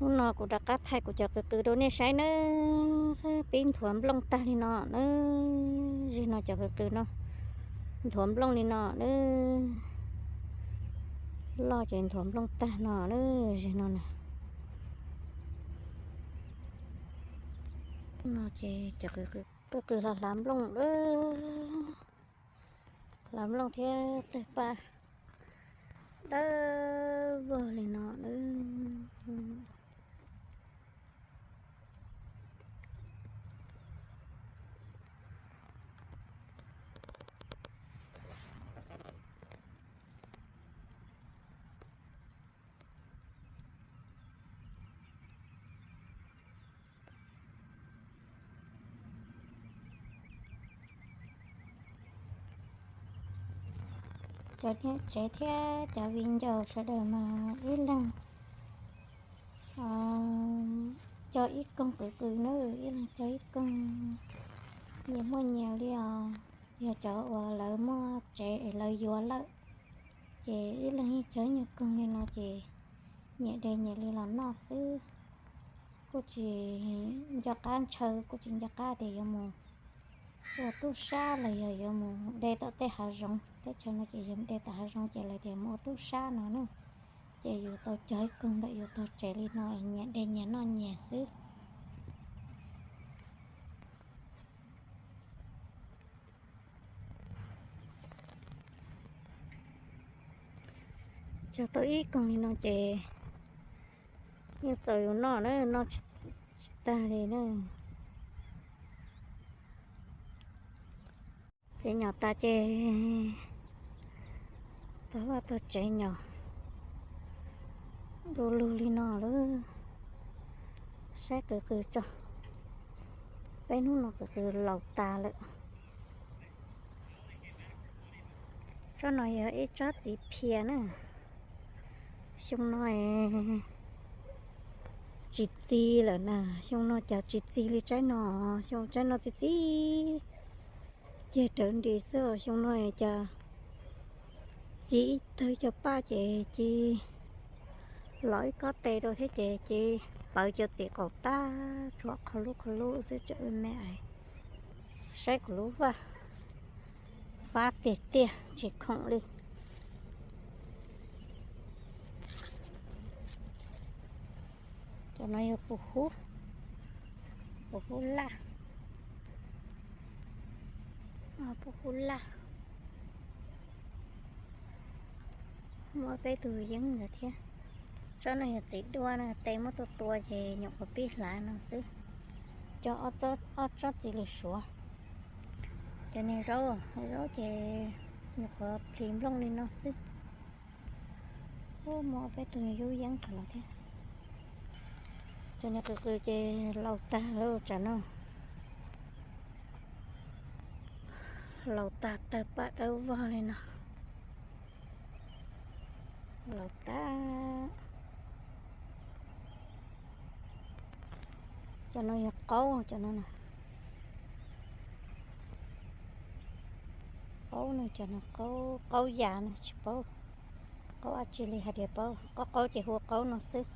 Hnub no kuv rov qab thaij kuv cov qw qw rau nej saib nawb. Peb nthuav nplooj tag li no nawb. Zeg no cov qw qw no nthuav nplooj li no nawb. Loj ces nthuav nplooj tag no nawb, zeg no na. No ces cov qw qw, qw qw hlav hlav nplooj nawb. Hlav nplooj thiab tawg paj dawb vog li no nawb. Cov niam tsev thiab cov viv ncaus sawv daws mas ib leeg cog ib koog qw qw nawb, ib leeg cog ib koog. Nyias muaj nyias li os. Yog cov uas lawv muaj tsev es lawv yuav lawm, ces ib leeg yeej cog ib nyuag koog li no ces nyias de nyias li los noj xwb. Kuj tsis nco qab ntshaw, kuj tsis nco qab tias yuav mus ua tub sab los yog yuav mus de tom tej hav zoov. Teb chaws no ces yog de tom hav zoov ces lawv tias mus ua tub sab no na. Ces yus tau cog ib koog ntawm yus tog tsev li no es nyias de nyias noj nyias xwb. Cog tau ib koog li no ces yeej txaus yus noj na, noj tsis tag li na. Txiav nyom tas ces tog vaj tog tsev nyom du lug li no lawm. Saib qw qw tso, peb hnub no qw qw laus tas lawm. Tsob no yog ib tsob txiv phiaj na. Xyoo no tsis txi lawm na, xyoo no cas tsis txi li tsaib no. Xyoo tsaib no txi txi ceg rawv nris xwb, xyoo no cas txi ib tawg cov paj ces ci los ib kob tes rau thiab ces ci pawv cov txiv qaum tag, tshuav qhov lub qhov lub xwb, tseem me me. Saib kuv lub vaj, fab tiag tiag tsis khoom li. Cov no yog pus hub, pus hub laj, pus hub laj. Muaj peb tug yeeb ntawd thiab. Tsob no yog txiv duaj na, tes muab tua tua ces nyuam qhuav pib hlav no xwb. Cov ob tsob txiv lws suav. Cov niag zaub, zaub ces nyuam qhuav plhis nplooj li no xwb. Ub, muaj peb tug yub yeeb qhov no thiab. Cov niag qw qw ces laus tag lawm tsam no. Laus tag tawg paj dawb vog li no. Laus tag. Cov no yog qaub, cov no na. Qaub no, cov no qaub, qaub yam no tsis paub, qaub dab tsi li hais tias paub, qaub qaub ces hu qaub no xwb.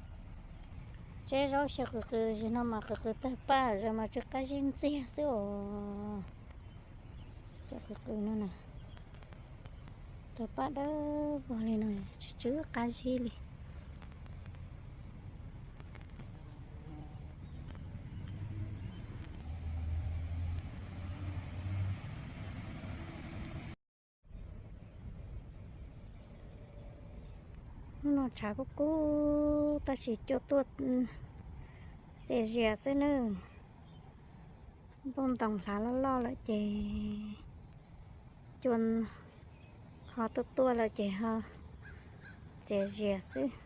Tseb zaub xyaw qw qw zim no mas qw qw tawg paj, zim mas tsw qab zib ntxiag xwb os. Cov qw qw no na, tawg paj dawb vog li no, tsw tsw qab zib li. Hnub no tshav kub kub tab sis cua tuaj txias zias xwb nawb. Nplooj ntoos hlav loj loj lawm ces cua ho tuaj tuaj lawm ces ho txias zias xwb.